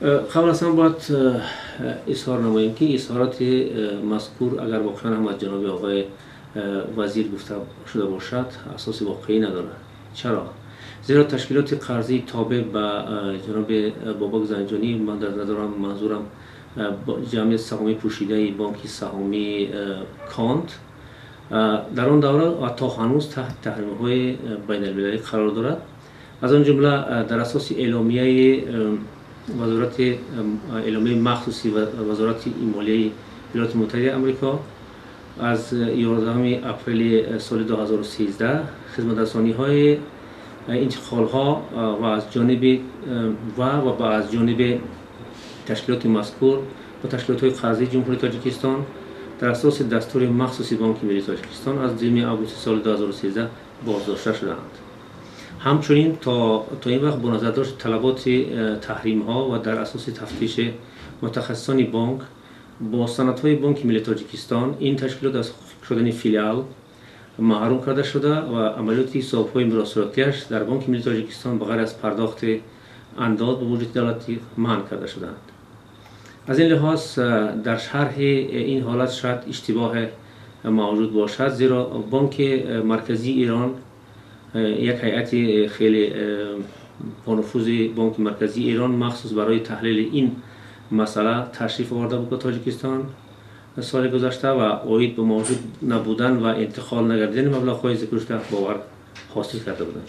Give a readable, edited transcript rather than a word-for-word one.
Қабл аз ҳама бояд изҳор намоем, ки изҳороти мазкур, агар воқеан ҳам аз ҷоноби оқои вазир гуфта шуда бошад, асоси воқеӣ надорад. Чаро? Зеро ташкилоти қарзии тобеъ ба ҷаноби Бобак Занҷонӣ, ман дар назарам, манзурам ҷамъияти саҳомии пӯшидаи бонки саҳомии Конт, дар он давра ва то ҳанӯз таҳти таҳримҳои байналмилалӣ қарор дорад. Аз он ҷумла дар асоси эъломияи вазорати, эъломияи махсуси Вазорати молияи Иёлоти Муттаҳидаи Амрико аз 11 апрели соли 2013, хизматрасониҳои интиқолҳо ва аз ҷониби ва аз ҷониби ташкилоти мазкур ва ташкилотҳои қарзии Ҷумҳурии Тоҷикистон дар асоси дастури махсуси Бонки Миллии Тоҷикистон аз 2 августи соли 2013 боздошта шудаанд. Ҳамчунин то ин вақт бо назардошти талаботи таҳримҳо ва дар асоси тафтиши мутахассисони бонк бо санадҳои Бонки Миллии Тоҷикистон, ин ташкилот аз ҳуқуқи шудани филиал маҳрум карда шуда ва амалиёти ҳисобҳои муросилотиаш дар Бонки Миллии Тоҷикистон ба ғайр аз пардохти андоз ба буҷети давлатӣ манъ карда шудаанд. Аз ин лиҳоз дар шарҳи ин ҳолат шояд иштибоҳе мавҷуд бошад, зеро Бонки Марказии Эрон, як ҳайати хеле бонуфузи Бонки Марказии Эрон махсус барои таҳлили ин масъала ташриф оварда буд ба Тоҷикистон соли гузашта ва оид ба мавҷуд набудан ва интиқол нагардидани маблағҳои зикршуда бовар ҳосил карда буданд.